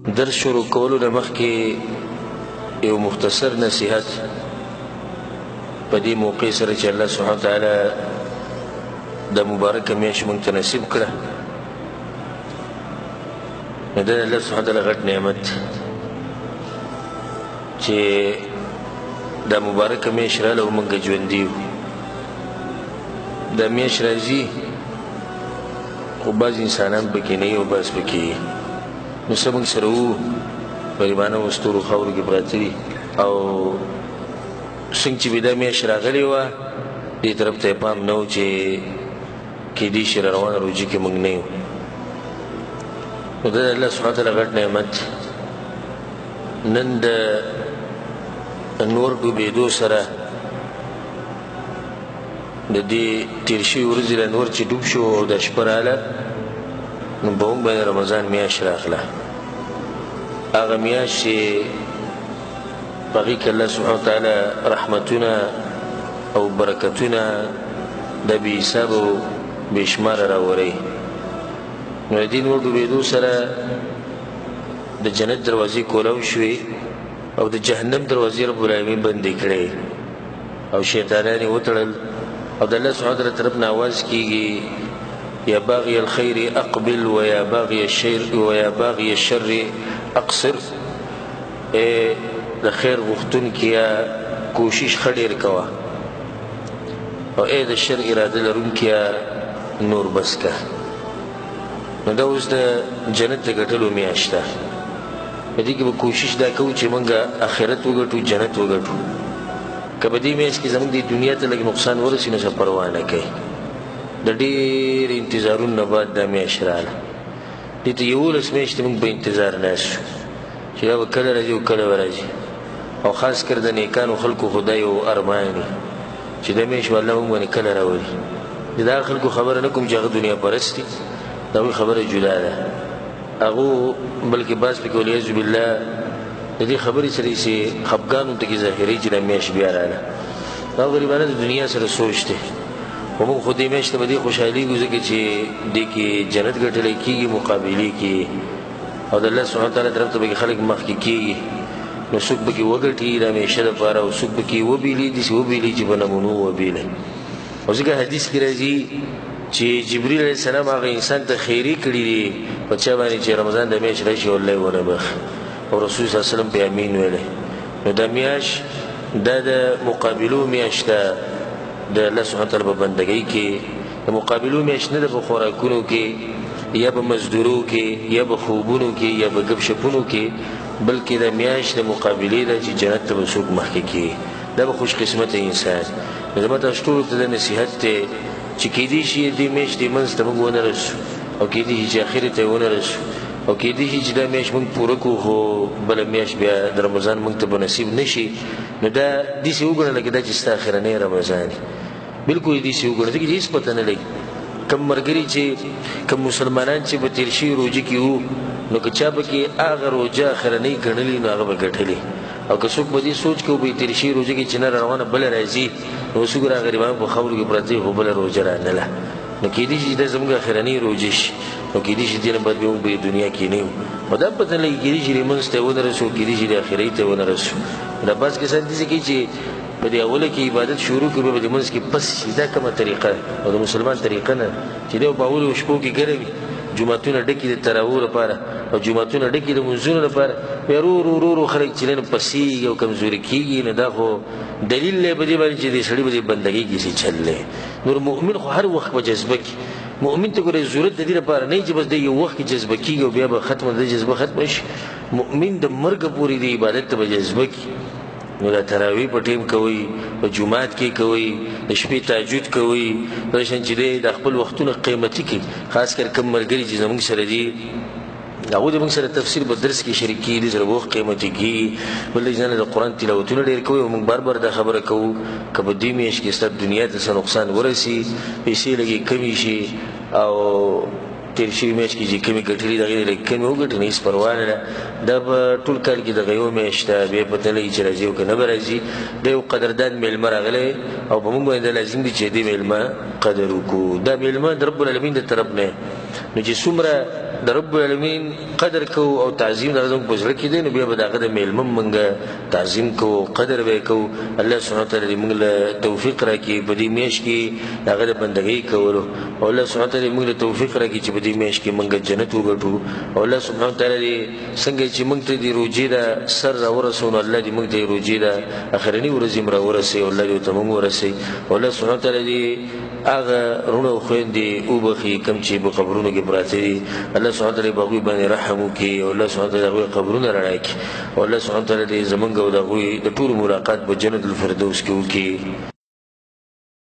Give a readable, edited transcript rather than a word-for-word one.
درس شروع کولو نه مخکې یو مختصر نصیحت په دې موقع سره چې الله سبحانه وتعالی د مبارکه میاشت موږ ته نصیب کړه، نو دا د الله سبحانه وتعالی غټ نعمت چې دا مبارکه میاشت راله او موږ ژوندي یو. دا میاشت راځي خو بعض انسانان پکې نه یو، بعض پکې نو څه موږ سره وو، غریبانه اوس تورو خاورو کې پراته دي. او څنګه چې به دا میاشت راغلې وه، دې طرف ته یې پام نه و چې کېدای شي روانه روژه کې موږ نه یو. نو دا د الله سبحانه وتعالی غټ نعمت. نن د نور ډوبېدو سره د دې تېر شوي ورځې له نور چې ډوب شو او د شپه راله، نو په موږ باندې رمضان میاشت راغله. هغه میاشت چې په هغې کې الله سبحانه وتعالی رحمتونه او برکتونه د بې حساب او بې شماره راوړي. نو د دې نور ډوبېدو سره د جنت دروازې کولاو شوې او د جهنم دروازې رب العالمین بندې کړې او شیطانان یې وتړل. او د الله سبحانه وتعالی طرف نه اواز کیږي، یا باغی الخیر اقبل ویا باغی الشر ویا باغی الشر اقصر. ای د خیر غوښتونکیه کوشش ښه ډېر کوه، او ای د شر اراده لرونکیه نور بس که. نو دا اوس د جنت د ګټلو میاشت ده. په دې کې به کوشش دا کوو چې موږ آخرت وګټو، جنت وګټو. که په دې میاشت کې زموږ د دنیا ته لږ نقصان ورسي نو څه پروا نه کوي. د ډېر انتظارونو نه بعد دا میاشت راغله. دې ته 11 میاشتې موږ په انتظار ناست شو چې دا به کله راځي او کله به راځي. او خاص کر د نیکانو خلکو خو دا یو ارمان وي چې دا میاشت به الله موږ باندې کله راولي. د دا خلکو خبره نه کوم چې هغه دنیا پرست دي، د هغوی خبره جدا ده. هغو بلکې بعض پکې والعیاذ بالله د دې خبرې سره یې چې خفګان هم پکې ظاهروي چې دا میاشت بیا راغله. دا غریبانه د دنیا سره سوچ دی. خو موږ خو دې میاشت ته به دې خوشحالېږو ځکه چې دې کې جنت ګټلی کېږي، مقابلې کې، او د الله سبحانه وتعالی طرف ته پکې خلک مخکې کېږي. نو څوک پکې وګټي د همیشه دپاره، او څوک پکې وبېلي، داسې وبېلي چې په نمونو وبېلي. او ځکه حدیث کې راځي چې جبرئیل علیه السلام هغه انسان ته خیرې کړي دي په چا باندې چې رمضان د میاشت راشي او الله یې ونه بخښي، او رسول صلی الله علیه وسلم پرې امین ویلی. نو دا میاشت دا د مقابلو میاشت ده د الله سبحانه وتعالی په بندګۍ کې. د مقابلو میاشت نه ده په خوراکونو کې یا په مزدورو کې یا په خوبونو کې یا په ګپ شپونو کې، بلکې دا میاشت د مقابلې ده چې جنت ته به څوک مخکې کېږي. دا به خوش قسمته انسان. نو زما تاسو ټولو ته دا نصیحت دی چې کېدای شي دې میاشتې منځ ته موږ ونه رسو، او کېدای شي چې اخرې ته یې ونه رسو، او کېدای شي چې دا میاشت موږ پوره کړو خو بله میاشت بیا د رمضان موږ ته به نصیب نه شي. نو دا داسې وګڼه لکه دا چې ستا اخرنی رمضان دی، بالکل یې داسې وګڼه، ځکه چې هېڅ پته نه لګي. کوم ملګري چې کوم مسلمانان چې په تېر شوي روژه کې وو، نو که چا پکې هغه روژه اخرنۍ ګڼلې نو هغه به ګټلې. او که څوک په دې سوچ کوي په تېر شوي روژه کې چې نه روانه بله راځي، نو اوس وګوره غریبان په خاورو کې پراته دي خو بله روژه رانله. نو کېدای شي چې دا زموږ اخرنۍ روژه شي، نو کېدای شي دې نه بعد بیا موږ په دې دنیا کې نه یو. خو دا پته نه لګي، کېدای شي لمونځ ته یې ونه رسو، کېدای شي د اخرۍ ته یې ونه رسو. دا بعض کسان داسې کوي چې په دې اوله کې عبادت شروع کړي، بیا په دې منځ کې پس شي. دا کومه طریقه ده؟ او د مسلمان طریقه نه چې دی په اولو شپو کې ګرمي، جوماتونه ډکي د تراوو لپاره او جوماتونه ډکي د لمونځونو لپاره، بیا ورو ورو ورو ورو خلک چې نن پسېږي او کمزوري کېږي. نو دا خو دلیل دی په دې باندې چې دې سړي په دې بندګۍ کې څه چل دی. نور مؤمن خو هر وخت په جذبه کې، مؤمن ته ګوره ضرورت د دې لپاره نه چې بس د یو وخت کې جذبه کېږي او بیا به ختمه د جذبه ختمه شي. مؤمن د مرګ پورې د عبادت ته په جذبه کې. نو دا تراویح په ټیم کوي، په جومات کې کوي، د شپې تهجد کوي، دا شان چې دی د خپل وختونه قیمتي کوي. خاص کر کوم ملګري چې زموږ سره دي، هغوی د موږ سره تفسیر په درس کې شریک کېږي، د سره وخت قیمتي کېږي. بل ځای نه د قرآن تلاوتونه ډېر کوي. او موږ بار بار دا خبره کوو که په دې میاشت کې ستا دنیا ته څه نقصان ورسي، پیسې لږې کمې شي او تېر شوي میاشت کې چې کمې ګټلې د هغې لږ کمې وګټي، نو هېڅ پروا نه ده. دا په ټول کال کې دغه یو میاشت ده، بیا پته لګي چې راځي او که نه به راځي. دا یو قدردان مېلمه راغلی او په موږ باندې دا لازم دي چې دې مېلمه قدر وکړو. دا مېلمه د رب العالمین د طرف نه نو چې څومره د رب العالمین قدر کوو او تعظیم د زموږ په زړه کې دی، نو بیا به د هغه د مېلمه موږ تعظیم کوو، قدر به یې کوو. الله سبحانه وتعالی دې موږ له توفیق راکړي په دې میاشت کې د هغه د بندګۍ کولو، او الله سبحانه وتعالی موږ له توفیق راکړي چې په دې میاشت کې موږ جنت وګټو. او الله سبحانه وتعالی دې څنګه چې موږ ته د روژې د سر راورسوو، نو الله دې موږ ته روژې د اخرنۍ ورځې هم راورسوي، او الله دې ورته موږ ورسوي. او الله سبحانه وتعالی دې هغه وروڼه او خویندې وبخښي کوم چې په قبرونو کې پراته دي. الله سبحانه وتعالی په هغوی باندې رحم وکړي، او الله سبحانه وتعالی د هغوی قبرونه رڼا کړي، او الله سبحانه وتعالی دې زمونږ او د هغوی د ټولو ملاقات په جنت الفردوس کې وکړي.